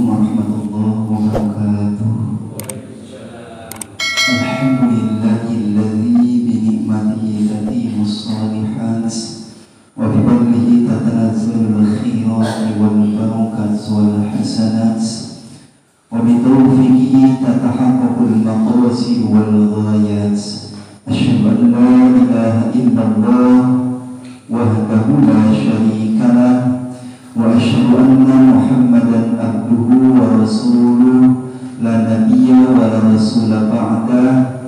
warahmatullahi wabarakatuh. Alhamdulillahilladzi bi ni'matihi tatimmus shalihat wa bi fadlihi tatanazzalul khairat wal barakat wal hasanat wa bi tawfiqihi tatahaqqaqul maqasid wal ghayat. Asyhadu an la ilaha illallah wahdahu la syarika lah wa asyhadu anna Muhammadan abduhu wa rasuluh la nabiyya wa la rasula ba'dah.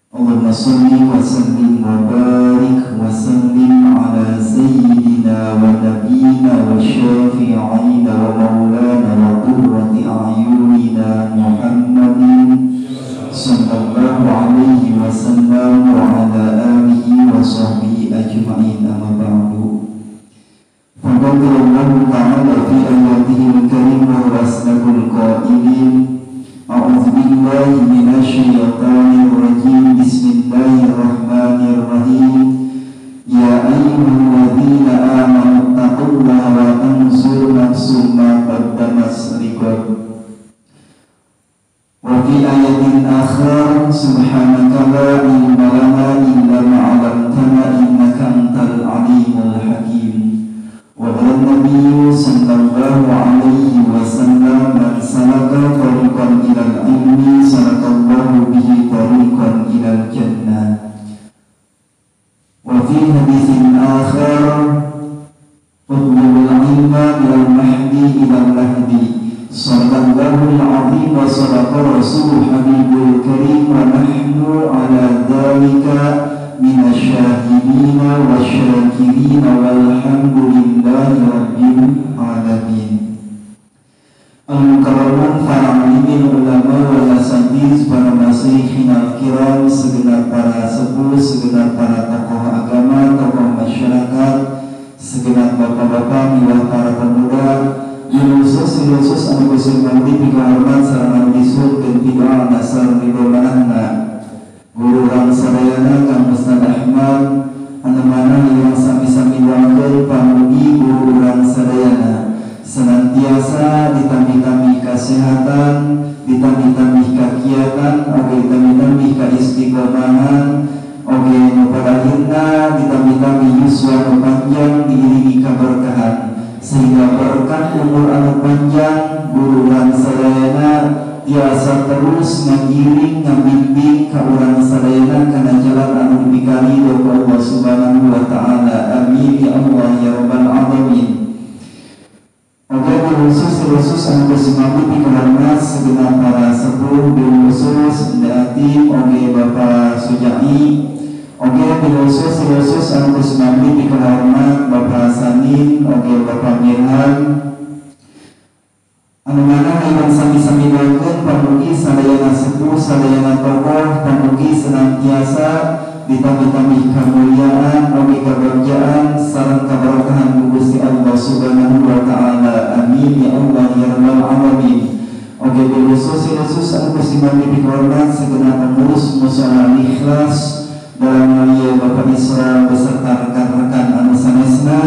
Allahumma shalli wa sallim wa barik wa sallim ala sayyidina wa nabiyyina wa syafi'ina wa maulana wa qurrati a'yunina Muhammadin sallallahu alaihi wasallam wa ala alihi wa sahbihi ajma'in. Amma ba'du. Faqad Allahu ta'ala fi ayatihi al-karimah wa asnaqul qailin. A'udzu billahi minasy syaithanir rajim. Bismillahirrahmanirrahim. Ya ayyuhalladzina amanu taqullaha wa tanzur nafsum ma qaddamat lighad. Wa fi ayatin akhar subhanaka la ilma lana illa ma 'allamtana innaka antal alimul hakim. Wa qala an-nabiyyu sallallahu alaihi wasallam man salaka tariqan ilal ilmi salakallahu bihi tariqan ilal jannah. Wa fi haditsin akhar utlubul ilma minal mahdi ilal lahdi. Sadaqallahul azim wa sadaqa rasulul habibul karim wa nahnu ala dzalika minasyahidina wasyakirina walhamdulillahi rabbil alamin. Al-mukarramun para alimin ulama wal asatiz, para masyayikhin al-kiram, segenap para sepuh, segenap para tokoh agama, tokoh masyarakat, segenap bapak-bapak, miwah para pemuda, khusus anu kusum abdi pika hormat sareng anu disuhunkeun pidoa dasar ridho manahna guru urang sadayana Kang Ustaz Ahmad anu mana yang sami-sami doakeun pamugi guru urang sadayana senantiasa ditambih-tambih kasehatan, ditambih-tambih kakiatan, oge ditambih-tambih kaistiqomahan, oge nu pada akhirna ditambih-tambih yuswa nu panjang diiringi kaberkahan sehingga berkat umur anu panjang guru urang sadayana tiasa terus ngagiring ngabimbing ka urang sadayana kana jalan anu dipikari ku Allah Subhanahu wa taala. Amin ya Allah ya rabbal alamin. Oke, khusus anu kusimami pika hormat segenap para sepuh bil khusus Ndati oge Bapak Sujai. Oke, khusus anu kusimami pika hormat Bapak Sanin, oge Bapak Mirhan. Anu mana hayang sami-sami doakeun pamugi sadayana sepuh, sadayana tokoh, pamugi senantiasa ditambih-tambih kemuliaan, oge kebahagiaan, sareng keberkahan ku Gusti Allah Subhanahu wa taala. Amin ya Allah ya rabbal alamin. Oge khusus anu kusimami pika hormat segenap pengurus musala Ikhlas dalam mulia Bapak Isra beserta rekan-rekan anu sanesna.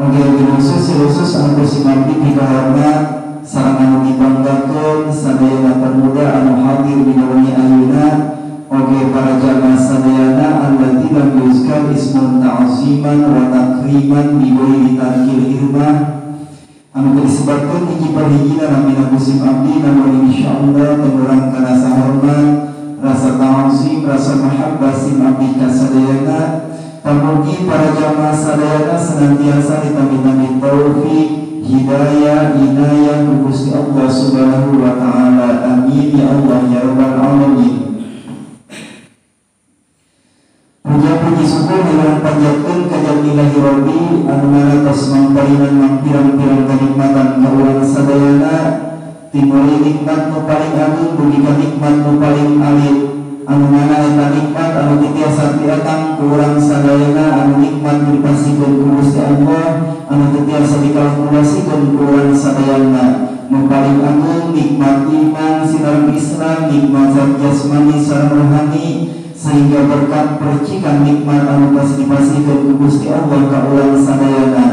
Oge khusus anu kusimami pika hormat sareng anu dibanggakeun sadayana pemuda anu hadir dina wengi ayeuna. Oge para jamaah sadayana allati lam yuzkar ismun ta'ziman wa takriman bi ghairi tarkil irmah anu disebutkeun hiji perhijina namina kusim abdi namun insyaallah tengurang kana rasa hormat, rasa ta'zim, rasa mahabbah sim abdi ka sadayana. Pamugi para jamaah sadayana senantiasa ditambih-tambih taufik, hidayah, inayah ku Gusti Allah Subhanahu wa taala. Amin ya Allah ya rabbal alamin. Puja-puji syukur hayang panjatkeun ka Jamilahi Rabbi anu mana tos mangparinan mangpirang-pirang kanikmatan ka urang sadayana, timuri nikmat nu paling agung dugi ka nikmat nu paling alit anu mana eta nikmat anu titiasa tiatang ku urang sadayana, anu nikmat nu dipasihkeun ku Gusti Allah anu titiasa dikalkulasikeun ku urang sadayana. Nu paling agung nikmat iman sareng Islam, nikmat jasmani sareng rohani, sehingga berkat percikan nikmat anu tos dipasihkeun ku Gusti Allah ka urang sadayana.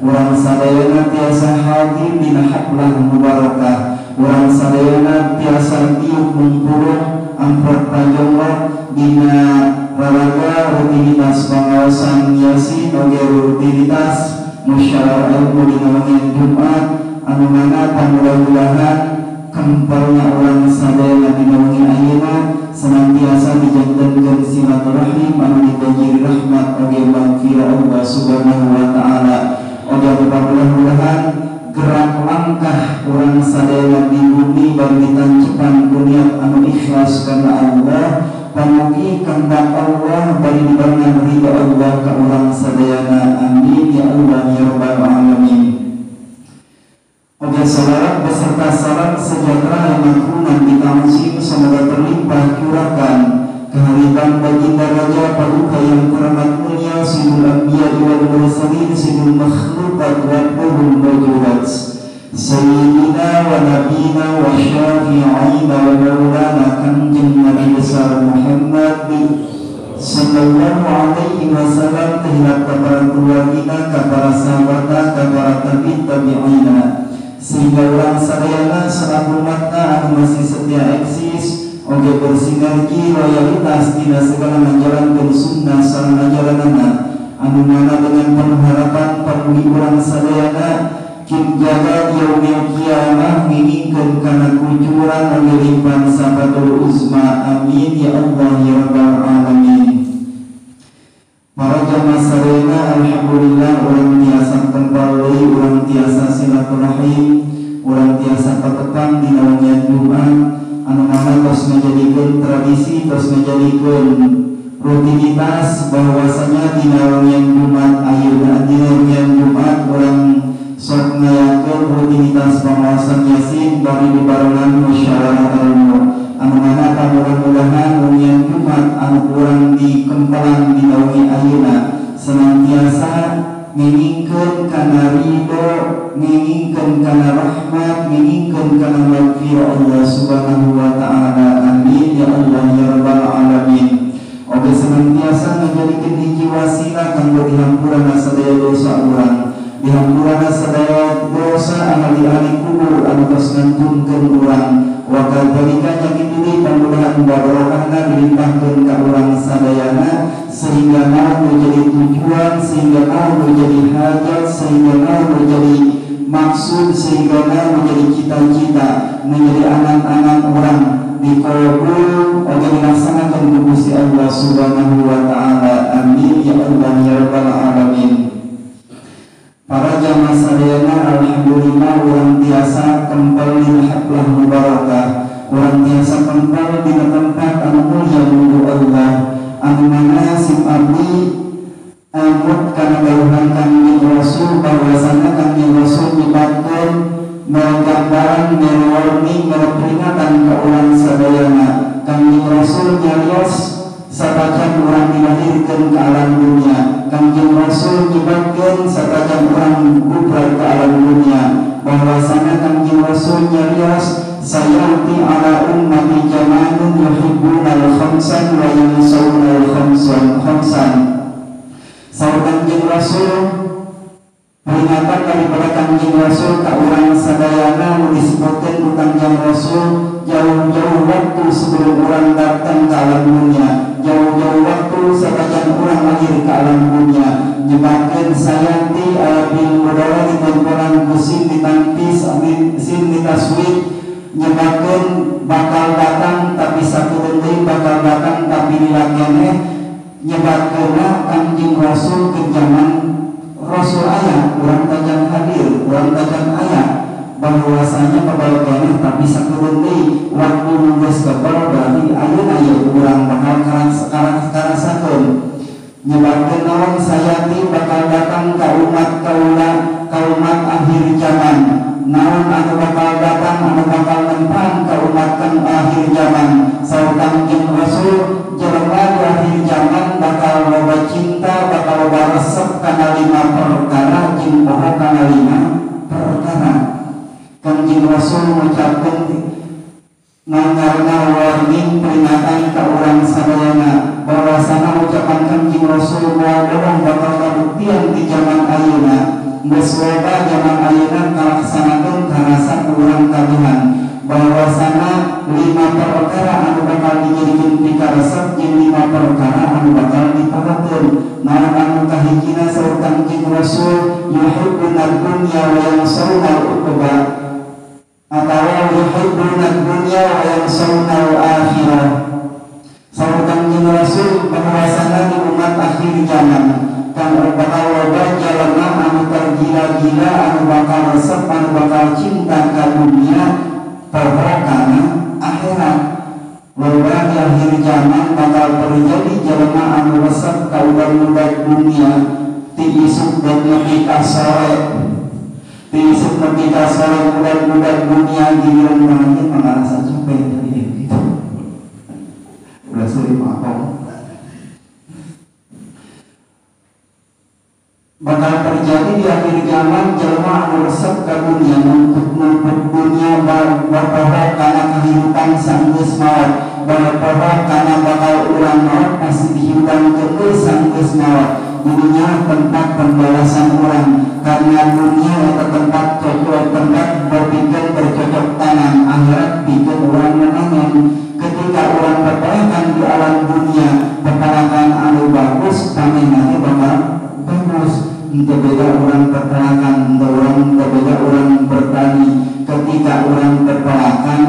Urang sadayana tiasa hadir dina haflah mubarakah. Urang sadayana tiasa diuk mungkurung amprok pajonglo dina raraga rutinitas pengawasan Yasin oge rutinitas musyawarah ilmu dina wengi Jumat anu mana pamudah-mudahan kempelna urang sadayana dina wengi ayeuna senantiasa dijantenkeun silaturahim anu diganjir rahmat oge magfirah Allah Subhanahu wa taala. Oge mudah-mudahan gerak langkah urang sadayana di bumi bari ditancepan ku niat anu ikhlas kana Allah, pamugi kehendak Allah bari dibarengan ridha Allah ka urang sadayana. Amin ya Allah ya rabbal alamin. Oke, saudara beserta salam sejahtera yang makrunan ditangsim semoga terlimpah curahkan kehadiran baginda raja paduka yang teramat mulia Sayyidul Anbiya wal Mursalin Sayyidul Makhluqat wa Qulul Mawjudat Sayyidina wa Nabina wa Syafi'ina wa Maulana Kanjeng Nabi besar Muhammad sallallahu alaihi wasallam terhadap para keluarga, para sahabat, para tabi'in tabi'ina, sehingga orang sadayana selaku umatna anu masih setia eksis oge bersinergi loyalitas dina segala ngajarankeun sunnah sareng ajaranana anu mana dengan penuh harapan pamugi urang sadayana kin jaga yaumil kiamah ngingkeun kana kucuran oge limpahan sabatul uzma. Amin ya Allah ya rabbal alamin. Para jamaah sadayana, alhamdulillah urang tiasa kempal deui, urang tiasa silaturahim, urang tiasa patepang dina wengi Jumat anu mana tos ngajadikeun tradisi, tos ngajadikeun rutinitas bahwasanya dina wengi Jumat ayeuna dina wengi Jumat urang sok ngayakeun rutinitas pengawasan Yasin bari dibarengan musyawarah ilmu anu mana mudah-mudahan wengi Jumat anu kurang dikempelan dina wengi ayeuna senantiasa ngingkeun kana ridho, ngingkeun kana rahmat, ngingkeun kana magfirah Allah Subhanahu wa taala. Amin ya Allah ya rabbal alamin. Oge senantiasa ngajadikeun hiji wasilah kanggo dihampurana sadaya dosa urang, dihampurana sadaya dosa ahli-ahli kubur anu tos ngantunkeun urang. Wa kadzalika nyakitu deui pamudahan barokahna dilimpahkeun ka urang sadayana sehingga mau menjadi tujuan, sehingga mau menjadi hajat, sehingga mau menjadi maksud, sehingga mau menjadi cita-cita, menjadi anak-anak orang dikabul oge dilaksanakan ku Gusti Allah Subhanahu wa taala. Amin ya Allah ya rabbal alamin. Para jamaah sadayana, alhamdulillah urang tiasa kempel dina haflah mubarakah, urang tiasa kempel dina tempat anu mulia mundu Allah anu mana sim abdi emut kana dawuhan Kangjeng Rasul bahwasana Kangjeng Rasul nyebatkeun mere gambaran, mere warning, mere peringatan ka urang sadayana. Kangjeng Rasul nyarios satacan urang dilahirkeun ka alam dunia. Kangjeng Rasul nyebatkeun satacan urang gubrak ka alam dunia bahwasana Kangjeng Rasul nyarios sayati ala ummati jamanun yuhibbuna al-khamsan wa yansawna al-khamsan khamsan. Saur Kangjeng Rasul peringatan daripada Kangjeng Rasul ka urang sadayana nu disebutkeun ku Kangjeng Rasul jauh-jauh waktu sebelum urang datang ke alam dunia, jauh-jauh waktu satacan urang lahir ke alam dunia. Nyebatkeun sayanti bil mudara ditemporan ku sin ditangkis sin ditaswid, nyebatkeun bakal datang tapi satu deui bakal datang tapi dilakeneh. Nyebatkeunna Kangjeng Rasul ke zaman Rasul aya, urang tajan hadir, urang tajan aya bahwasanya kebal keneh tapi sakedeung deui waktu geus kebal berarti ayeuna ye urang bakal karasakeun. Nyebatkeun naon sayati bakal datang ka umat kaula, ka umat akhir zaman. Naon anu bakal datang anu bakal nempang ka umat kang akhir zaman. Saur Kangjeng Rasul jelema di akhir zaman bakal loba cinta, bakal loba resep kana lima perkara jeung poho kana lima perkara. Kangjeng Rasul ngucapkeun ngaranna warning peringatan ka urang sadayana bahwasana ucapan Kangjeng Rasul moal bohong bakal kabuktian di zaman ayeuna. Geus loba zaman ayeuna kalaksanakeun karasa ku urang kabehan bahwasana 5 perkara anu bakal dijadikeun pikaresep jeung 5 perkara anu bakal dipohokeun. Naon anu kahijina saur Kangjeng Rasul yuhibbuna dunya wa yansawna al-uqba atawa yuhibbuna dunya wa yansawna al-akhirah. Saur Kangjeng Rasul bahwasana di umat akhir zaman kan bakal loba jalma anu tergila-gila anu bakal resep anu bakal cinta ka dunia poho kana akhirat. Loba di akhir zaman bakal terjadi jalma anu resep ka udag-udag dunia ti isuk dan nepi ka sore, ti isuk nepi ka sore udag-udag dunia giliran maneh mangarasa capek dari gitu. Ulah seueur maaf. Bakal terjadi di akhir zaman jelma anu resep ka dunia numpuk-numpuk dunia berpoho kana kehidupan sanggeus maot, berpoho kana bakal urang maot pasti dihidangkeun deui sanggeus maot. Dunia tempat pembalasan orang karena dunia eta tempat cocok, tempat berpikir bercocok tanam, akhirat pikeun urang menanam. Ketika orang pepelakan di alam dunia, pepelakan anu bagus panenna bakal bagus. Untuk beda orang pepelakan, untuk orang beda orang bertani. Ketika orang pepelakan,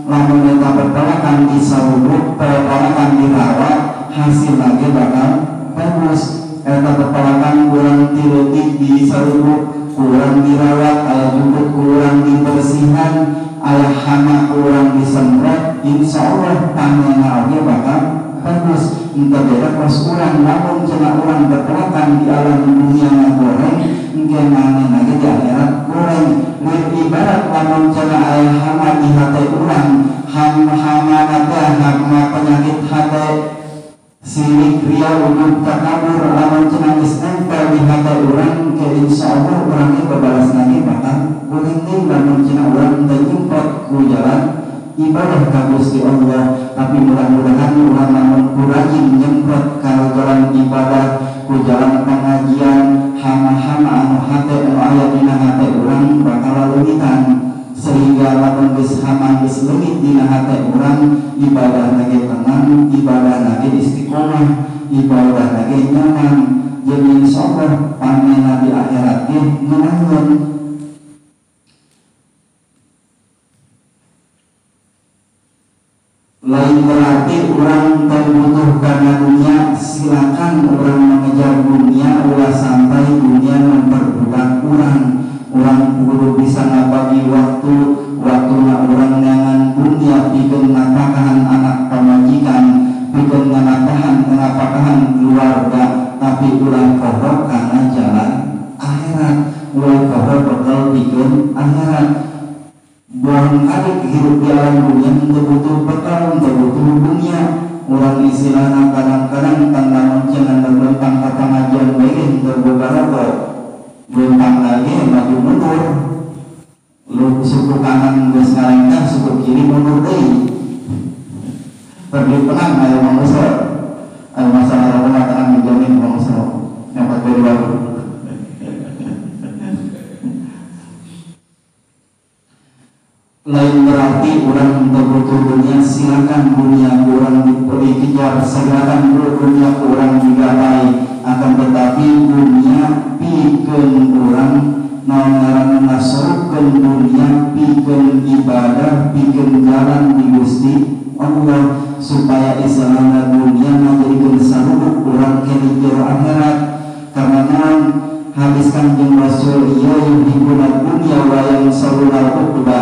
lamun eta pepelakan disarubuk, pepelakan dirawat, hasil lagi bakal bagus. Eta pepelakan kurang tileutik disarubuk, kurang dirawat, aya jukut kurang dibersihan, aya hama kurang disemprot, insya Allah panenna oge bakal bagus. Entah beda kos urang lamun cenah urang berpelakan di alam dunia goreng engke maneh lagi di akhirat goreng. Lain ibarat lamun cenah aya hama di hate urang, hama teh hama penyakit hate sirik ria ujub takabur, lamun cenah geus nempel di hate urang ke insyaallah urang ge babalas lagi bakal goreng deui lamun cenah urang teu nyemprot ku jalan ibadah ka Gusti Allah. Tapi mudah-mudahan urang lamun ku rajin nyemprot ka jalan ibadah, ku jalan pengajian, hama-hama anu hate anu aya dina hate urang bakal leuwitan, sehingga lamun geus hama geus leungit dina hate urang, ibadah lagi tenang, ibadah lagi istiqomah, ibadah lagi nyaman. Jadi insyaallah panena di akhirat ge meunangkeun. Lain berarti orang terbutuh karena dunia, silakan orang mengejar dunia, ulah sampai dunia memperbudak orang. Orang kudu bisa ngabagi waktu, waktuna orang neangan dunia pikeun nafkahan anak pamajikan, pikeun nafkahan keluarga, tapi ulah poho kana jalan akhirat, ulah poho bekal pikeun akhirat. Buang kali hidup di alam dunia untuk butuh bekal, untuk butuh dunia. Orang istilahnya kadang-kadang tanda cenah berlentang ke pengajian baik untuk boga rokok, belentang lagi maju mundur. Lu suku kanan geus ngalengkah, suku kiri mundur deui. Perlu tenang ayo manusia. Ayo masalah rokok tenang dijamin manusia. Nyokot dari baru. Lain berarti orang untuk butuh dunia, silakan dunia orang dikejar, silakan dunia orang digapai, akan tetapi dunia pikeun urang naon ngaranna ngasorupkeun dunia pikeun ibadah, pikeun jalan di Gusti Allah supaya istilahna dunia ngajadikeun sarubuk urang ke jero akhirat. Karena naon hadis Kangjeng Rasul ya yuhibbuna dunya wa yansawna al-uqba,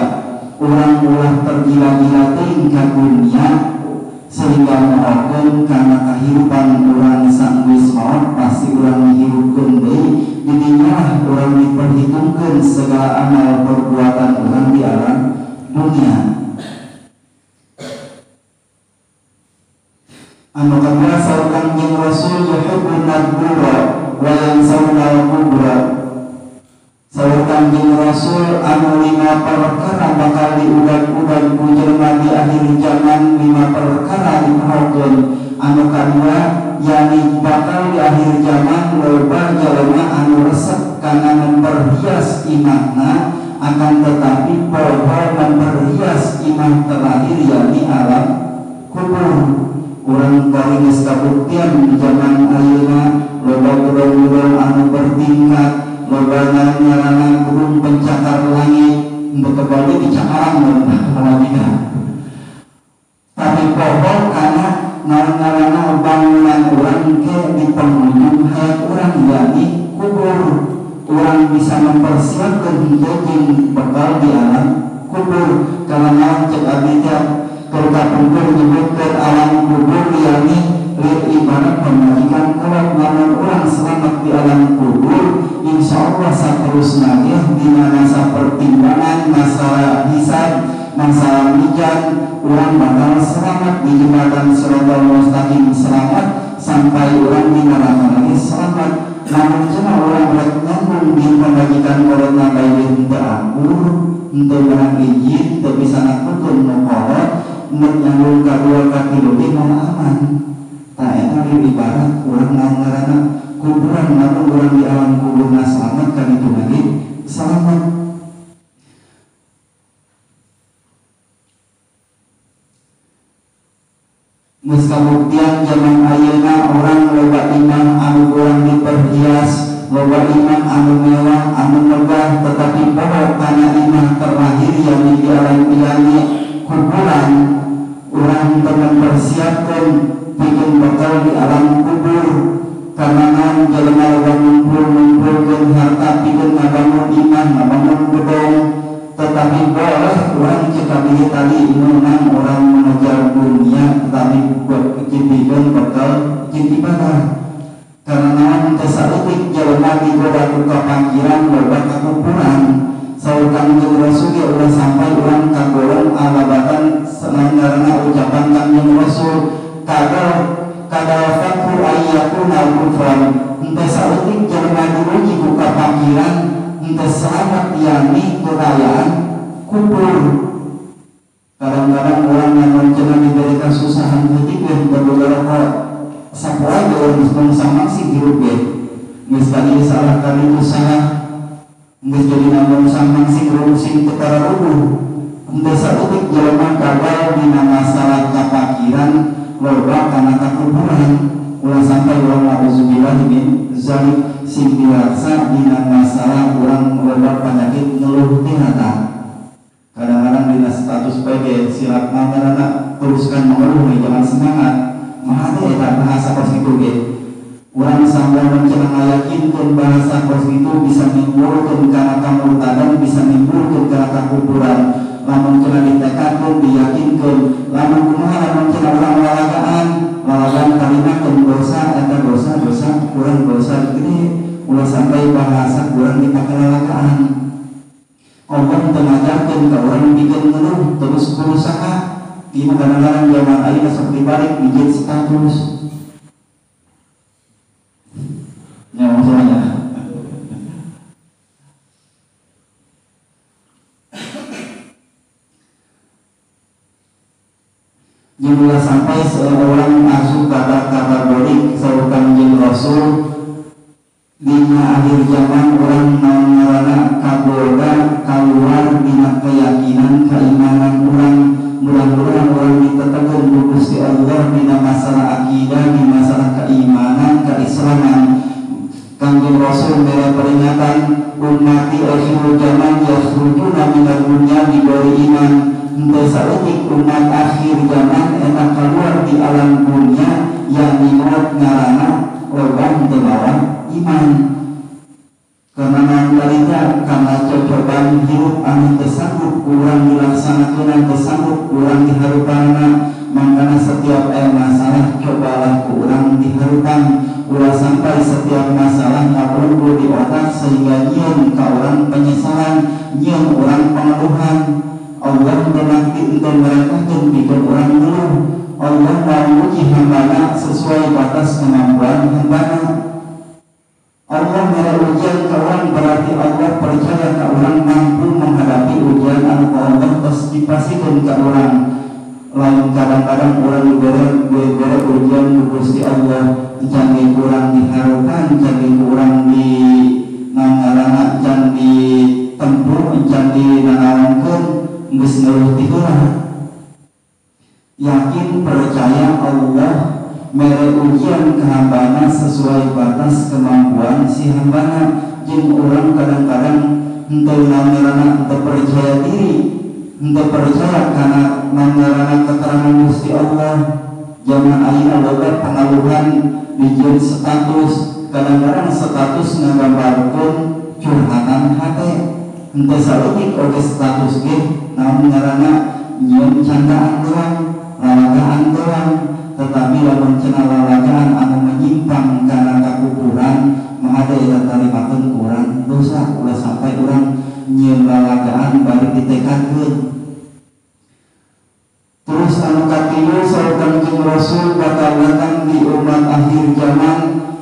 orang ulah tergila-gila teuing ka dunia sehingga mohokeun kana kahirupan urang sanggeus maot pasti urang dihirupkeun deui. Di dinya urang diperhitungkeun segala amal perbuatan urang di alam dunia. Anu kadua saur Kangjeng Rasul yuhibbuna ad-dunya wa yansawna al-kubra. Saur Kangjeng Rasul anu 5 perkara bakal diudag-udag ku jelema di akhir zaman, 5 perkara dipohokeun. Anu kadua yakni bakal di akhir zaman loba jelema anu resep kana memperhias imahna, akan tetapi poho memperhias imah terakhir yakni alam kubur. Urang kali geus kabuktian di zaman ayeuna loba gedong-gedong anu bertingkat, loba ngaranna gedung pencakar langit, untuk kembali dicakaran logika. Tapi poho karena ngaranna bangunan urang ke di penghujung hayat urang yakni kubur. Urang bisa mempersiapkan henteu jeung bekal di alam kubur. Karena naon cek abdi teh kapungkur nyebutkeun alam kubur yakni lil ibarat pemajikan kolot. Lamun urang selamat di alam kubur, insya Allah saterusna ge dina masa pertimbangan, masalah hisab, masalah mizan, urang bakal selamat di jembatan Shirathal Mustaqim, selamat sampai urang di neraka lagi selamat. Namun cenah urang rek nyambung di pemajikan kolotna bae henteu akur, henteu meunang izin, teu bisa ngakukeun nu kolot, mun nyambung kadua katilu ge moal aman. Tah eta ibarat urang ngaranna kuburan, lamun urang di alam kuburna selamat kan itu lagi selamat. Geus kabuktian zaman ayeuna orang loba imah anu kurang diperhias, loba imah anu mewah, anu megah, tetapi poho kana imah terlahir yang di alam yakni kuburan. Urang teu mempersiapkeun pikeun bekal di alam kubur. Karena naon jelema loba ngumpul-ngumpulkeun harta pikeun ngabangun imah, ngabangun gedong, tetapi boleh urang cek abdi tadi menang orang mengejar dunia tetapi pikeun bekal jeung ibadah. Karena naon teu saeutik jelema digoda ku kapakiran loba kakupuran. Saur Kangjeng Rasul ge ulah sampai urang kagolong alabatan ngaranna ucapan Kangjeng Rasul kadal kadal fakru ayyakuna kufran. Henteu saeutik jelema diuji ku kapakiran henteu selamat yakni kekayaan kubur. Kadang-kadang orang yang cenah diberi kasusahan heutik we henteu boga rokok sapoe ge urang sama sih hirup ge geus tadi salah kali itu salah geus jadi namun samang sing sing teu tararubuh. Henteu saeutik jelema gagal dina masalah kapakiran loba kana kakuburan. Ulah sampai urang nauzubillah min zalik sing dilaksa dina masalah urang loba penyakit ngeluh teh eta. Kadang-kadang dina status bae ge silap ngaranna teruskan mengeluh we jangan semangat. Maha teh eta bahasa kos kitu ge. Urang sampai mencenah ngayakinkeun bahasa kos kitu bisa nimbulkeun kana kamurtadan, bisa nimbulkeun kana kakuburan. Lamun cenah ditekadkeun, diyakinkeun, lamun kumaha lamun cenah urang lalagaan, lalagaan kalimakeun dosa eta dosa dosa kurang dosa gede, ulah sampai bahasa kurang dipake lalagaan. Allah teu ngajarkeun ka urang pikeun ngeluh terus berusaha. Ieu kadang-kadang zaman ayeuna sok dibalik dijieun status. Ya maksudnya jumlah sampai seorang asup kata-kata bodik saur Kangjeng Rasul dina akhir zaman orang ngaranna kaboga kaluar dina keyakinan keimanan orang. Mudah-mudahan orang ditetekeun ku Gusti Allah dina masalah akidah, di masalah keimanan, keislaman. Kangjeng Rasul mere peringatan ummati akhir zaman yakhrujuna minad dunya bi ghairi iman. Henteu saeutik umat akhir zaman eta keluar di alam dunia yang maot ngaranna loba henteu bawa iman. Karena nalika karena cobaan hirup anu teu sanggup kurang dilaksanakeun, teu sanggup kurang diharupanna, mangkana setiap aya masalah cobalah kurang diharupan. Ulah sampai setiap masalah ngabungku di otak sehingga nyieun ka urang penyesalan, nyieun urang pengeluhan. Allah menakti untuk merentahkeun pikeun urang ngeluh. Allah menguji hambana sesuai batas kemampuan hambana. Allah mere ujian ke orang berarti Allah percaya ke orang mampu menghadapi ujian anu Allah tos dipasihkeun ka urang. Lain kadang-kadang orang dibere ujian ku Gusti Allah, jangan kurang diharupan, jangan kurang di nangarana, jangan geus ngeluh ti heula. Yakin percaya Allah mere ujian ke hambana sesuai batas kemampuan si hambana. Jeung urang kadang-kadang henteu nangarana henteu percaya diri, henteu percaya kana nangarana keterangan Gusti Allah. Zaman ayeuna loba pangaluhan dijieun status, kadang-kadang status ngagambarkeun curhatan hate. Henteu saeutik oge status ge naon ngaranna nyieun candaan doang, lalagaan doang. Tetapi lamun cenah lalagaan anu menyimpang kana kakufuran mah ada eta tarimakeun kurang dosa. Ulah sampai urang nyieun lalagaan bari ditekadkeun. Terus anu katilu saur Kanjeng Rasul bakal datang di umat akhir zaman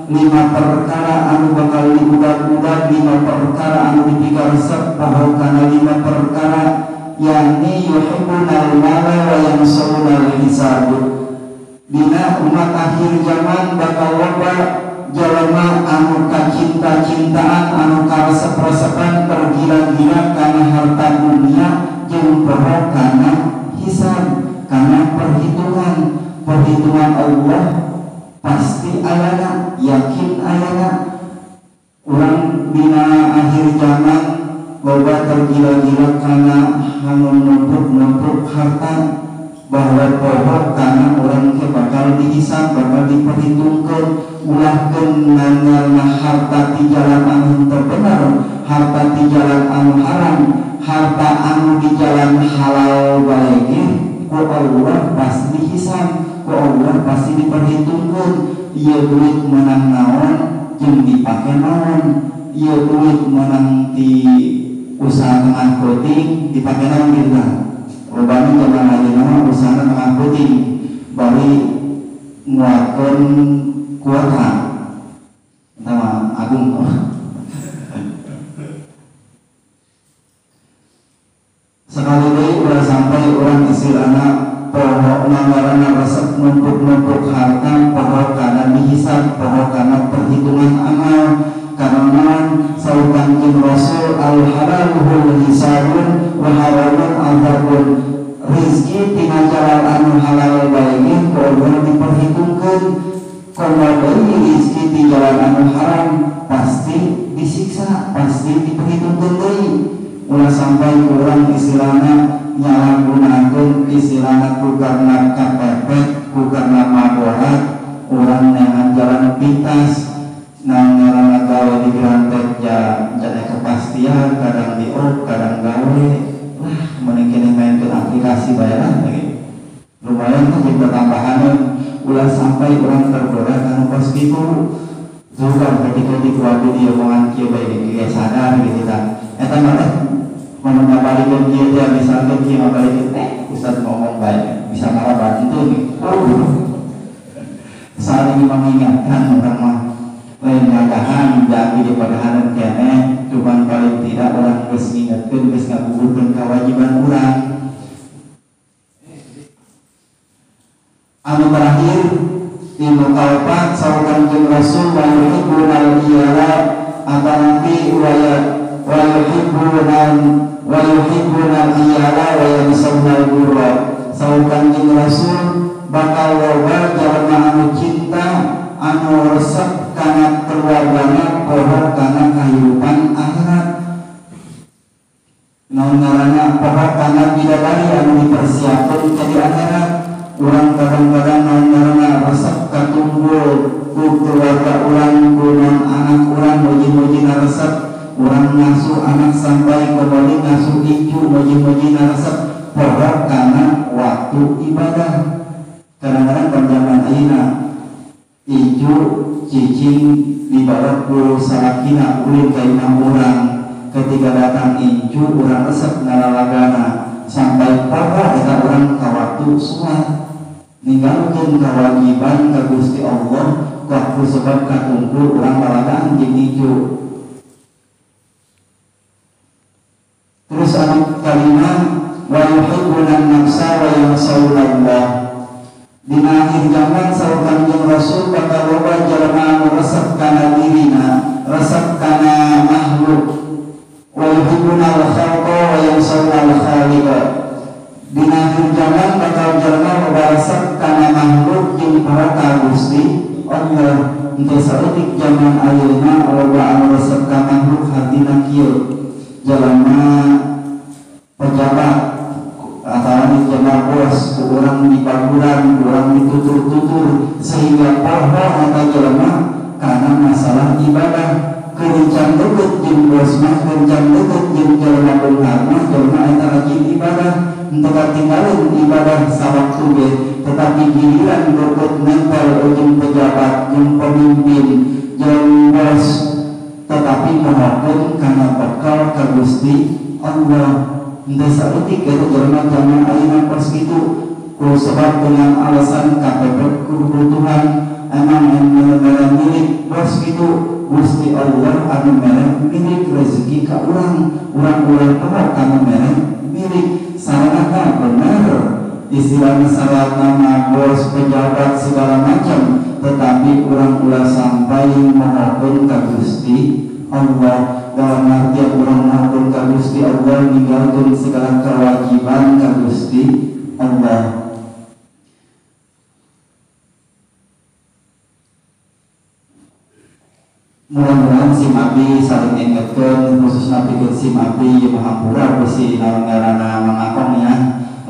5 perkara anu bakal diudag-udag, 5 perkara anu dipikaresep poho kana 5 perkara, yakni yuhibbunal mala wa yansawunal hisab. Dina umat akhir zaman bakal loba jalma anu kacinta-cintaan, anu karesep-resepan, tergila-gila kana harta dunia jeung poho kana hisab, kana perhitungan. Perhitungan Allah pasti ayana, yakin ayana. Urang dina akhir zaman loba tergila-gila kana anu numpuk-numpuk harta, bahwa poho kana urang ke bakal dihisab, bakal diperhitungkeun. Ulahkeun ngangalna harta di jalan anu teu bener, harta di jalan anu haram, harta anu di jalan halal bae ge ku Allah pasti dihisab, ku Allah pasti diperhitungkeun. Ieu duit menang naon jeung dipake naon, ieu duit menang di usaha tengah peuting dipake naon gitu. Lobana zaman ayeuna mah usahana tengah peuting bari nguatkeun kuota eta mah agung. Sekali deui ulah sampai urang istilahna poho ngaranna resep numpuk-numpuk harta, poho kana dihisab, poho kana perhitungan amal. Karena saur Kanjeng Rasul al halaluhul hisabun wa haramun azabun. Rezeki tina jalan anu halal bae ge ku Allah diperhitungkeun. Komo deui rezeki di jalan anu haram pasti disiksa, pasti diperhitungkeun deui. Ulah sampai urang istilahna nyalahgunakeun istilahna ku karena kepepet, ku karena maborat, urang neangan jalan pintas. Nah, ngaranna gawe di grantek ya jadi kepastian, kadang di off, kadang gawe. Lah, mending kene mainkeun aplikasi bae lah gitu. Lumayan tuh jeung tambahan. Ulah sampai urang tergoda kana kos kitu. Zukan ketika dikuabi di omongan kieu bae ge sadar gitu tah. Eta mah mun ngabalikeun kieu teh misalkeun kieu ngabalikeun teh ustaz ngomong bae bisa marah bantu nih. Saling mengingatkan urang mah lain ngagahan jadi dipadahanan keneh, cuman paling tidak orang geus ngingetkeun, geus ngagugurkeun kewajiban urang. Anu terakhir di kaopat saur Kanjeng Rasul wa yuhibbunal iyala atanafi wa yuhibbunal iyala wa yansawunal gurra. Saur Kanjeng Rasul bakal loba jalma anu cinta, anu resep kana keluargana, poho kana kahirupan akhirat. Naon ngaranna poho kana bidadari anu dipersiapkeun ka di akhirat. Urang kadang-kadang naon ngaranna resep katunggul ku keluarga urang, ku non anak urang, muji-mujina resep. Urang ngasuh anak sampai kembali ngasuh incu, muji-mujina resep, poho kana waktu ibadah. Kadang-kadang pada zaman ayeuna incu cicing dibawa ku salakina ulin ka imah urang. Ketika datang incu urang resep ngalalagana sampai poho eta urang ka waktu sholat, ninggalkeun kewajiban ka Gusti Allah waktu sebab katungkul urang lalagaan jeung incu. Terus anu kalima wa yuhibbuna nafsa wa yansawna Allah. Dina akhir zaman saur Kanjeng Rasul bakal loba jalma anu resep kana dirina, resep kana makhluk. Wa yuhibbuna al-khalqa wa yansawna al-khaliqa. Ayeuna loba anu resep ka makhluk hartina kieu jalma pejabat atawa jelema bos ku urang dibaguran, ku urang ditutur-tutur sehingga poho eta jelema karena masalah ibadah. Kencang deket jeung bos mah, kencang deket jeung jelema beunghar mah, jelema eta rajin ibadah henteu katinggalan ibadah sawaktu ge, tetapi giliran deket nempel jeung pejabat, jeung pemimpin, jeung bos, tetapi mohokeun kana bekal ka Gusti Allah. Henteu saeutik eta jelema jaman ayeuna kos kitu ku sebab dengan alasan KPP kebutuhan emang anu milik bos kitu. Gusti Allah anu mere milik rezeki ka urang, urang ulah poho kana mere milik. Sarana bener istilahna sarana mah bos pejabat segala macam, tetapi urang ulah sampai mohokeun ka Gusti Allah. Dalam artian urang mohokeun ka Gusti Allah ninggalkeun segala kewajiban ka Gusti Allah. Mudah-mudahan sim abdi saling ingetkeun, khususna pikeun sim abdi ieu hampura bisi naon ngaranna mangakong ya,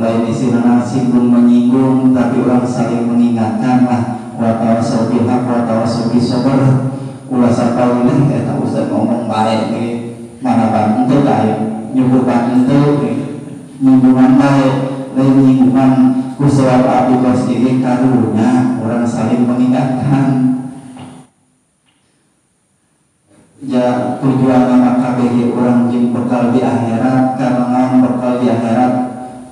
lain istilahna singgung menyinggung, tapi orang saling mengingatkan lah. Wa tawassaw bil haq wa tawassaw bis sabr. Ulah sampai leuh eta ustaz ngomong bae ge mana ban henteu bae nyukur ban henteu nyinggungan bae lain nyinggungan ku sebab abdi kos ieu karunya orang saling mengingatkan. Ya tujuan nama KBG orang jeung bekal di akhirat, karena naon bekal di akhirat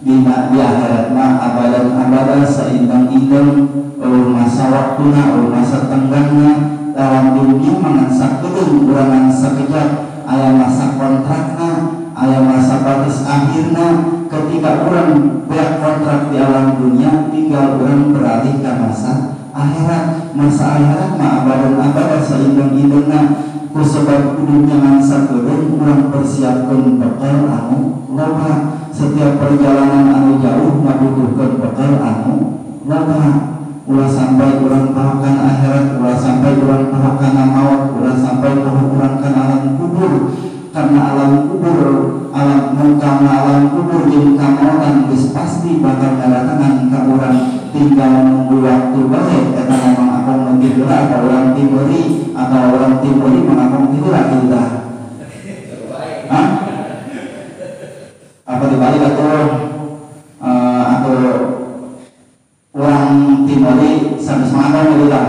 dina di akhirat mah abadan abadan saindang-indang eueuh masa waktuna eueuh masa tenggangna. Dalam dunia mangan sakedeung urang ngan sakejap, aya masa kontrakna, aya masa batas akhirna. Ketika urang beak kontrak di alam dunia, tinggal urang beralih ke masa akhirat. Masa akhirat mah abadan abadan saindang-indangna. Ku sebab dunia ngan sakedeung urang persiapkeun bekal anu loba. Setiap perjalanan anu jauh ngabutuhkeun bekal anu loba. Ulah sampai urang poho kana akhirat, ulah sampai urang poho kana maut, ulah sampai poho urang kana alam kubur. Karena alam kubur, alam mungkana alam kubur jeung kamautan geus pasti bakal ngadatangan ka urang. Tinggal nunggu waktu bae eta memang akong nu ti heula atau urang ti meuri atau urang ti meuri mah akong ti heula kitu tah. Hah? Apa dibalik atuh atau urang ti meuri sampai semangat gitu tah.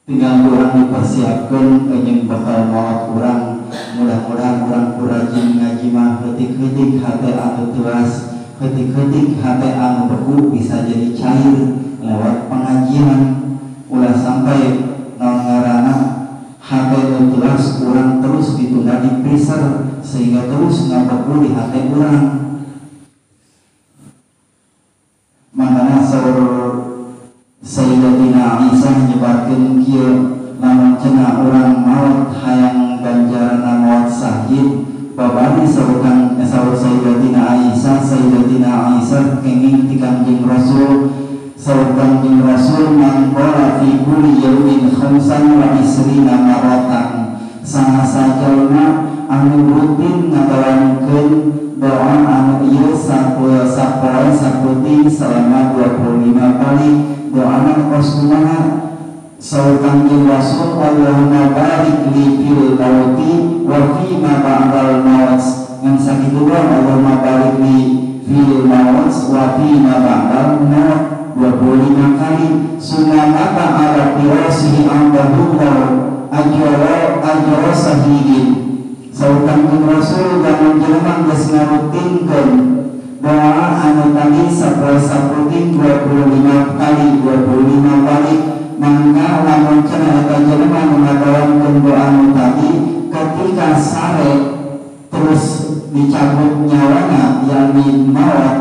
Tinggal urang dipersiapkan jeung bakal maot urang. Mudah-mudahan urang kurajin ngaji mah heutik-heutik hate anu teuas, heutik-heutik hate anu beku bisa jadi cair lewat pengajian. Ulah sampai naon ngaranna hate nu teuas urang terus ditunda di freezer sehingga terus ngabeku di hate urang. Makana saur Sayyidatina Aisyah nyebarkeun kieu, lamun cenah urang maot hayang ganjaranna maot syahid, babari saur Sayyidatina Aisyah, Sayyidatina Aisyah kenging ti Kangjeng Rasul. Saur Kangjeng Rasul man qala fi kulli yaumin khamsan wa isrina maratan, saha sajalma anu rutin ngadawankeun doa anu ieu sapoe saputing selama 25 kali. Doana kos kumaha? Saur Kangjeng Rasul, Allahumma barik li fil mauti wa fi ma ba'dal maut. Ngan sakitu doang, Allahumma barik li fil maut wa fi ma ba'dal maut 25 kali. Summa mata ala firasihi ambahullah ajra sahidin. Saur Kangjeng Rasul lamun jelema geus ngarutinkeun doa anu tadi sapoe saputing 25 kali 25 kali, mangka lamun cenah eta jelema nu ngadawankeun doa anu tadi ketika sare terus dicabut nyawana yakni maut,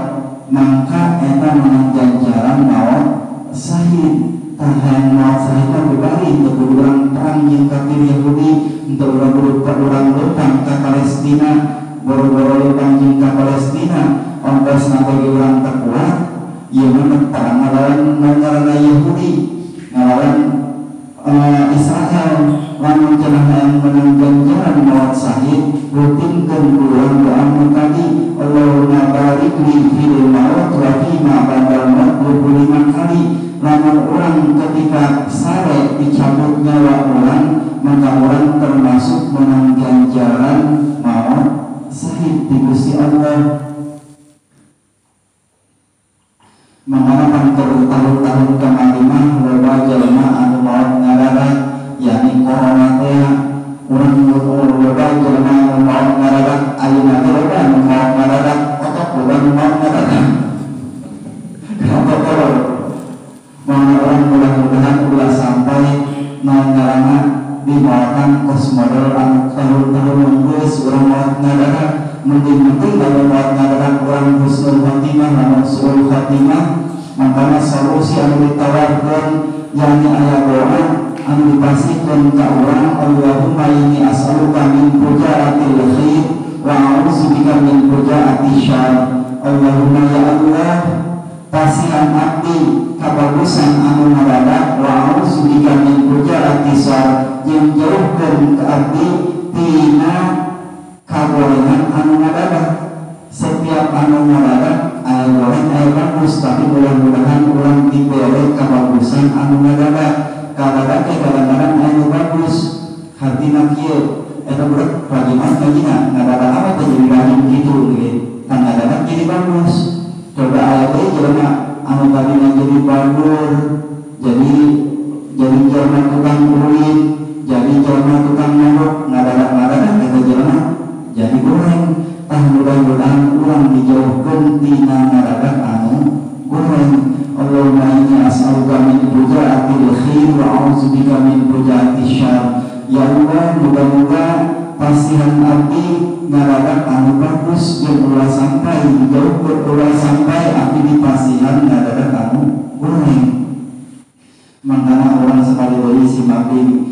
mangka eta menang ganjaran maut syahid. Tah hayang maut syahid mah bebari teu kudu urang perang jeung kafir Yahudi, teu urang leumpang ka Palestina, boro-boro leumpang jeung ka Palestina ongkosna bagi urang teu kuat ieu mah perang ngalawan ngaranna Yahudi ngalawan Israel lamun cenah hayang menang ganjaran maot syahid rutinkeun ku urang doa nu tadi Allahumma barik li fil maut wa fi ma ba'dal maut 25 kali. Lamun orang ketika sare dicabut nyawa orang maka orang termasuk menang ganjaran maut syahid di Gusti Allah. Mangana pangker tahun-tahun kamari mah loba jelema anu maot ngadadak yakni corona teh urang loba jelema anu maot ngadadak ayeuna teh loba anu maot ngadadak otot loba anu maot ngadadak. Kenapa tolong? Mangana orang mudah-mudahan ulah sampai naon ngaranna dimaotan kos model anu tahun-tahun geus urang maot ngadadak mending-mending lamun maot ngadadak urang husnul khotimah lamun suul khotimah. Makanya solusi anu ditawarkeun yakni aya doa anu dipasihkeun ka urang Allahumma inni as'aluka min fujaatil khair wa a'udzubika min fujaati syarr. Allahumma ya Allah pasihan abdi kabagusan anu ngadadak wa a'udzubika min fujaati syarr jeung jauhkeun ka abdi tina kagorengan anu ngadadak. Setiap anu ngadadak aya goreng aya bagus tapi mudah-mudahan urang dibere kabagusan anu ngadadak. Kadadak teh kadang-kadang aya nu bagus hartina kieu eta budak rajin ngajina ngadadak apa teh jadi rajin kitu kan ngadadak jadi bagus. Coba aya teh jelema anu tadina jadi bagur jadi jelema tukang ulin jadi jelema tukang mabok ngadadak-ngadadak eta jelema jadi goreng. Tah mudah-mudahan urang dijauhkeun tina ngadadak anu goreng. Allahumma inni as'aluka min fujaatil khair wa a'udzubika min fujaati syarr. Ya Allah mudah-mudahan pasihan abdi ngadadak anu bagus jeung ulah sampai dijauhkeun ulah sampai abdi dipasihan ngadadak anu goreng. Mangkana urang sekali deui sim abdi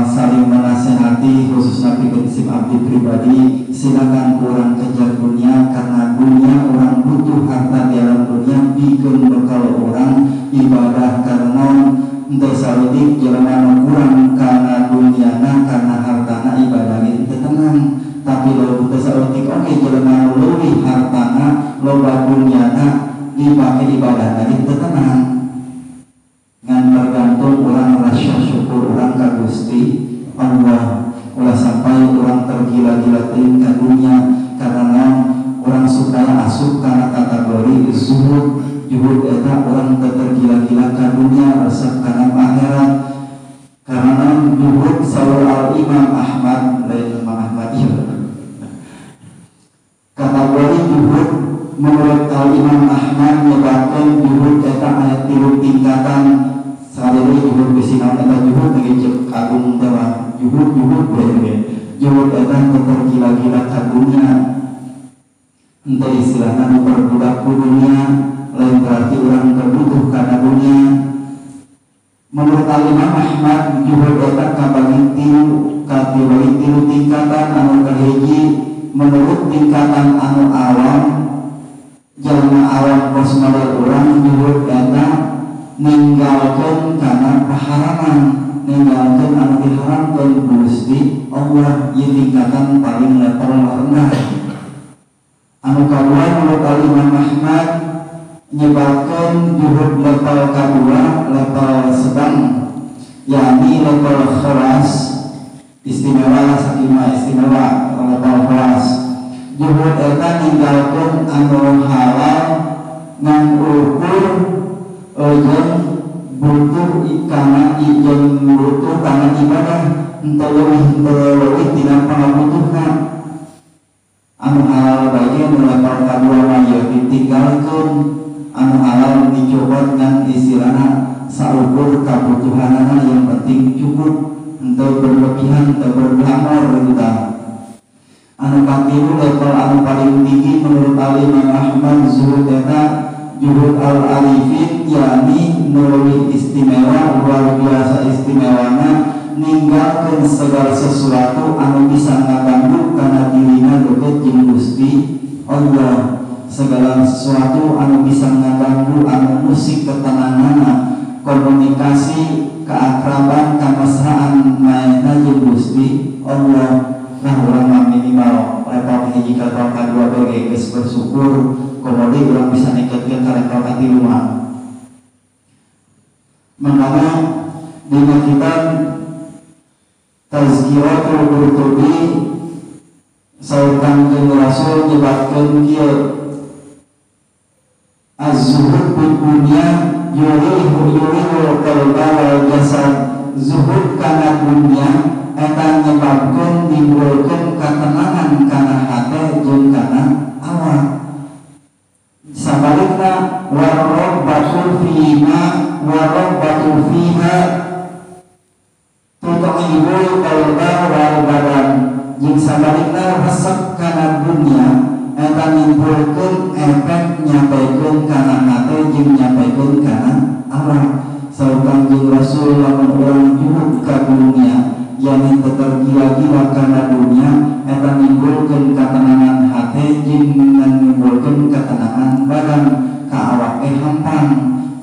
saling menasehati khususnya pikeun sim abdi pribadi silakan kurang kejar dunia karena dunia orang butuh harta di alam dunia pikeun bekal orang ibadah karena henteu saeutik jelema nu kurang kana duniana karena hartana ibadah ge teu tenang tapi leuwih teu saeutik oge jelema nu leuwih hartana loba duniana dipake ibadah ge teu tenang. Ngan tergantung orang rasa syukur orang ka Gusti Allah ulah sampai orang tergila-gila teuing ka dunia karena orang supaya asup kana kategori zuhud. Zuhud eta orang tergila-gila ka dunia resep kana akhirat karena zuhud saur al Imam Ahmad lain Imam Ahmad ieu kategori zuhud menurut al Imam Ahmad nyebatkeun zuhud eta aya tilu tingkatan. Sekali lagi juhud bisi naon eta juhud lagi cek agung teh mah juhud juhud we juhud eta tergila-gila ka dunia henteu istilahna nu berbudak ku dunia lain berarti urang teu butuh kana dunia. Menurut Al Imam Ahmad juhud eta kabagi tilu kategori tilu tingkatan. Anu kahiji menurut tingkatan anu awam jalma awam kos model urang juhud eta ninggalkeun kana paharaman ninggalkeun anu diharamkeun Gusti Allah ieu tingkatan paling level rendah. Anu kadua menurut Al Imam Ahmad nyebatkeun juhud level kadua level sedang yakni level khawas istimewa sakima istimewa level khawas. Juhud eta ninggalkeun anu halal ngan ukur jeung butuh kana jeung butuh kana ibadah henteu leuwih tina pangabutuhna. Anu halal bae nu level kadua mah ieu ditinggalkeun anu halal dicobot ngan istilahna saukur kabutuhanana yang penting cukup henteu berlebihan henteu berglamor gitu tah. Anu katilu level anu paling tinggi menurut Al Imam Ahmad zuhud eta juhud al-arifin yakni nu istimewa luar biasa istimewana ninggalkeun segala sesuatu anu bisa ngaganggu kana dirina deket jeung Gusti Allah. Segala sesuatu anu bisa ngaganggu anu musik ketenanganna, komunikasi, keakraban, kamesraan maena jeung Gusti Allah. Nah urang mah minimal level hiji ka level kadua bae geus bersyukur, komo deui urang bisa ningkatkeun ka level katilu mah. Mangkana dina kitab Tazkiratul Qurtubi saur Kangjeng Rasul nyebatkeun kieu, az-zuhud fid dunya yurihu qalba wal jasad. Zuhud kana dunya eta nyebabkeun nimbulkeun katenangan kana hate jeung kana awak. Sabalikna warabbatul fima warabbatul fiha tut'ibul qalba wal badan. Jeung sabalikna resep kana dunya eta nimbulkeun efek nyampaikeun kana hate jeung nyampaikeun kana awak. Saur Kangjeng Rasul lamun urang juhud ka dunia yani tergila-gila kana dunia eta nimbulkeun katenangan hate jeung nimbulkeun katenangan badan ka awak hampang.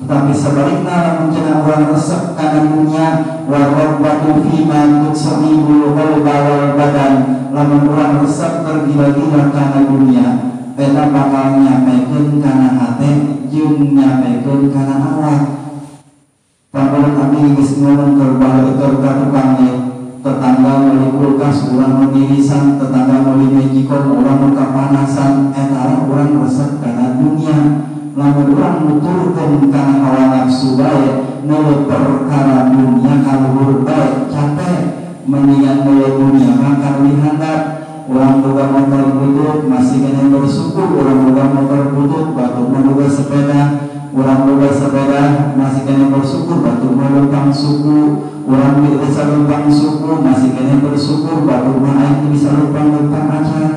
Tetapi sebalikna lamun cenah urang resep kana dunia warabatu fima tutsibul qalba wal badan, lamun urang resep tergila-gila kana dunia eta bakal nyampaikeun kana hate jeung nyampaikeun kana awak. Panggolan abdi geus ngomong keur bae ka tukang tetangga meuli kulkas urang nu nirisan, tetangga meuli magicom urang nu kapanasan, eta urang resep kana dunia. Lamun urang nuturkeun kana hawa nafsu bae neuleuh perkara dunia kaluhur bae capek, mendingan neuleuh dunia mah ka dihandap. Urang boga motor butut masih keneh bersyukur, urang boga motor butut batur mah boga sepeda, urang boga sepeda masih keneh bersyukur batur mah leumpang suku, urang bisa leumpang suku masih keneh bersyukur batur mah aing bisa leumpang-leumpang acan.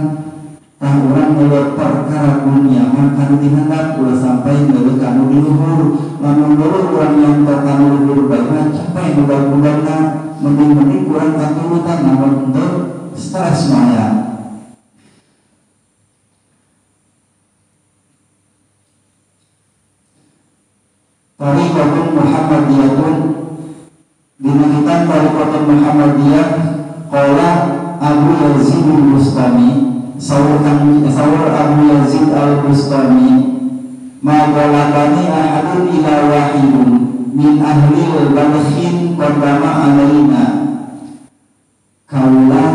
Tah urang neuleuh perkara dunia mah kanu dihandap ulah sampai neuleuh kanu di luhur. Lamun neuleuh urang nyontoh kanu luhur bae mah capek budak-budakna, mending-mending kurang katurutan namun henteu stres mah aya. Tariqatun Muhammadiyatun dina kitab Tariqatun Muhammadiyah qala Abu Yazid al-Bustami, saur Abu Yazid al-Bustami, ma ghalabani ahadun ila wahidun min ahli al-balkhin qadama alaina. Kaula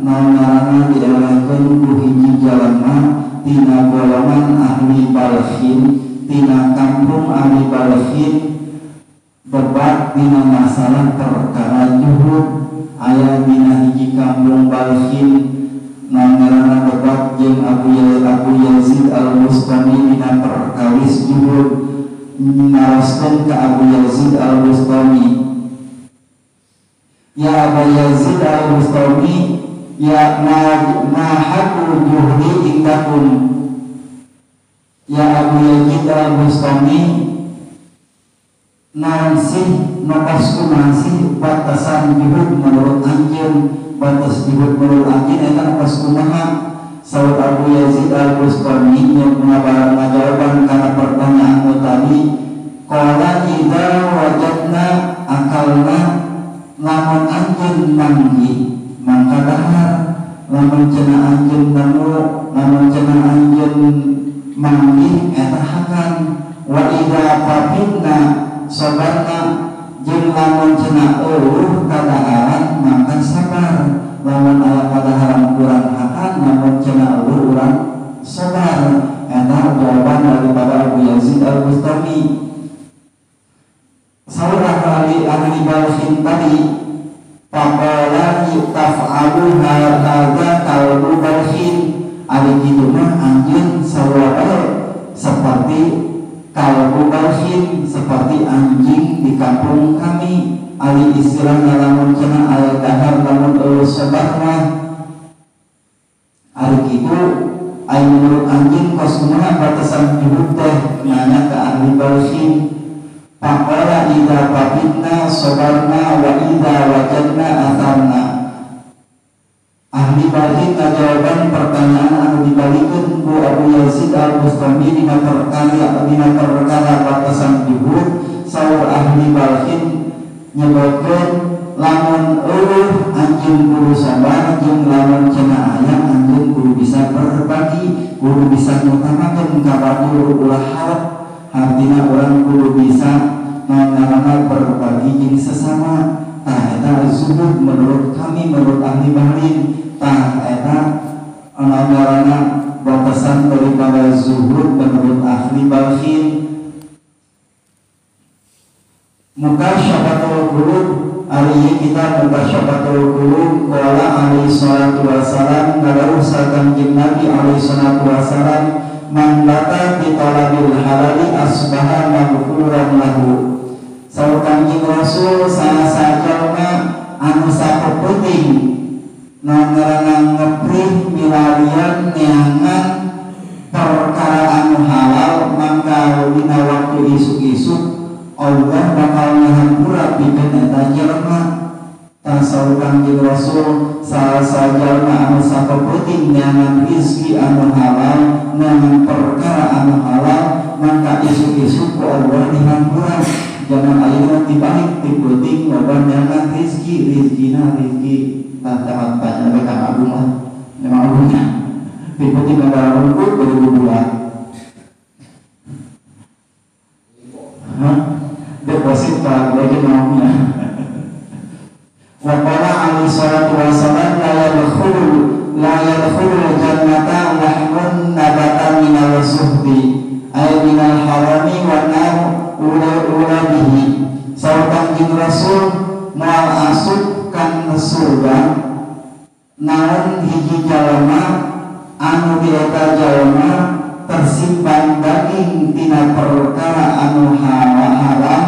naon ngaranna dielehkeun ku hiji jalma tina golongan ahli balkhin, tina kampung ahli balkhin, debat dina masalah perkara juhud. Aya dina hiji kampung balkhin naon ngaranna debat jeung Abu Yazid al-Bustami dina perkawis juhud, naroskeun ka Abu Yazid al-Bustami, ya Abu Yazid al-Bustami, ya ma haqqu juhdi indakum. Ya Abu Yazid al-Bustami, naon sih nokos kumaha sih batasan juhud menurut anjeun, batas juhud menurut anjeun eta nokos kumaha? Saur Abu Yazid al-Bustami yang ngajawaban kana pertanyaan nu tadi, qala idza wajadna akalna, lamun anjeun manggih mangka dahar, lamun cenah anjeun nemu, lamun cenah anjeun manggih eta hakan. Wa idza fafidna sabarna, jeung lamun cenah eueuh kadaharan mangka sabar, lamun aya kadaharan kurang hakan, lamun cenah eueuh urang sabar. Eta jawaban daripada Abu Yazid al-Bustami. Saur ahli balkhin tadi, faqala taf'alu hadza kalbu balkhin, ari kitu mah anjeun sarua bae seperti kalbu balkhin, seperti anjing di kampung kami. Ali istilahna lamun cenah aya dahar lamun eueuh sabar mah ari kitu ari menurut anjing kos kumaha batasan juhud teh, nanya ka ahli balkhin. Faqala idza fafidna sabarna wa idza wajadna atharna. Ahli Balkhin ngajawaban pertanyaan anu dibalikeun ku Abu Yazid Al-Bustami dina perkara batasan zuhud. Saur ahli Balkhin nyebutkeun lamun eueuh anjeun kudu sabar jeung lamun cenah aya anjeun kudu bisa berbagi, kudu bisa ngutamakeun ka batur ulah harap. Artina urang kudu bisa ngaranna berbagi jeung sesama. Tah eta zuhud menurut kami, menurut ahli Balkhin. Tah eta ngaranna batasan daripada zuhud menurut ahli Balkhin. Mukasyafatul qulub, ari kita mukasyafatul qulub qala alaihi salatu wasalam ngadawuh sakanjeng Nabi alaihi salatu wasalam man bata bi talabil halali asbaha maghfuran lahu. Saur Kanjeng Rasul salah sajalma anu sapepenting ngaranna ngeprih milarian neangan perkara anu halal maka dina waktu isuk-isuk Allah bakal ngahampura pikeun eta jelema. Tah saur Kanjeng Rasul salah sajalma anu sapepenting neangan rizki anu halal neangan perkara anu halal maka isuk-isuk ku Allah dihampura. Jangan ayeuna tibalik ti peuting loba neangan rizki, rizkina rizki tantangan tanya we Kang Agung lah memang agungnya ti peuting ada rumput 2002. Hah? Deposit ka lagi maunya. Wa qala alaihi salatu wasalam la yadkhulul jannata lahmun nabata minal suhbi ay minal harami wa nar ula bihi. Saur Kanjeng Rasul moal asup kan surga naon hiji jalma anu di eta jalma tersimpan daging tina perkara anu haram.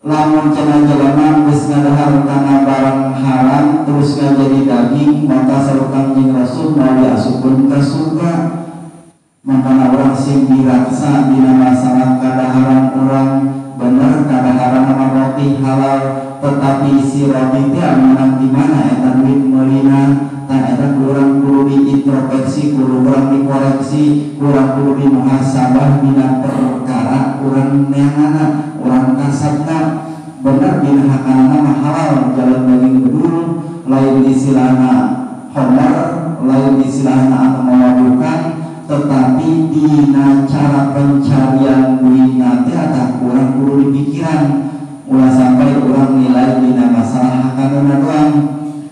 Lamun cenah jalma geus ngadahar kana barang haram terus ngajadi daging maka saur Kanjeng Rasul moal diasupkeun ka surga. Makana urang sing diraksa dina masalah kadaharan urang bener kadaharan sama roti halal tetapi si roti teh menang di mana eta duit meulina. Tah eta urang kudu diintrospeksi, kudu urang dikoreksi, urang kudu dimuhasabah dina perkara urang neanganna, urang kasabna. Bener dina hakanana mah halal jalan daging bedul lain istilahna homer, lain istilahna anu mawadukan, tetapi dina cara pencarian duitna teh atah kurang kudu dipikiran ulah sampai urang nilai dina masalah hakanana doang.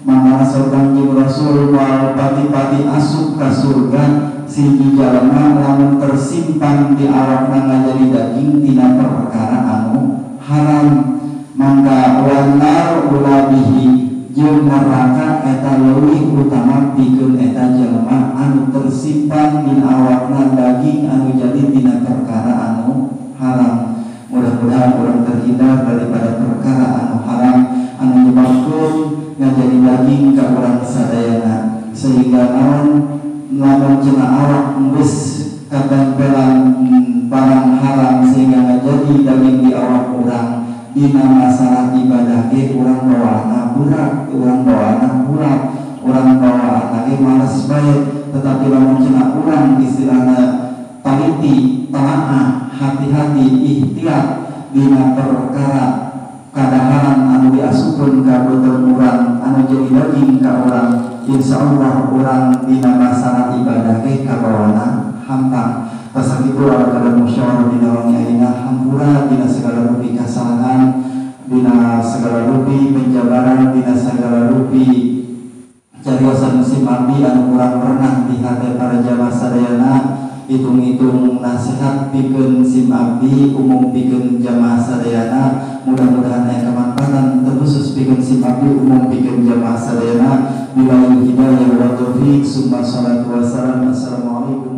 Maka saur Kanjeng Rasul wal pati-pati asup ka surga siji jalma lamun tersimpan di awakna ngajadi daging dina perkara anu haram. Mangga wanar ulabihi jeung neraka eta leuwih utama pikeun eta jelema anu tersimpan dina awakna daging anu jadi dina perkara anu haram. Mudah-mudahan urang terhindar daripada perkara anu haram anu nyebabkeun ngajadi daging ka urang sadayana sehingga naon lamun cenah awak geus katempelan barang haram sehingga ngajadi daging di awak urang dina masalah ibadah ge urang bawaana berat, urang bawaana kurang, urang bawaana ge males bae. Tetapi lamun cenah urang istilahna taliti, telaah, hati-hati, ikhtiar dina perkara kadaharan anu diasupkeun ka beuteung urang anu jadi daging ka urang, insyaallah urang dina masalah ibadah ge kabawana hampang. Pasakitu ada musyawarah dina wangi ayeuna hampura dina segala rupi kasalahan, dina segala rupi penjabaran, dina segala rupi cariosan musim abdi anu kurang pernah di hati para jamaah sadayana. Hitung-hitung nasihat pikeun sim abdi umum pikeun jamaah sadayana, mudah-mudahan aya kemanfaatan terkhusus pikeun sim abdi umum pikeun jamaah sadayana. Billahi hidayah wa taufik, summa salatu wassalam. Assalamualaikum.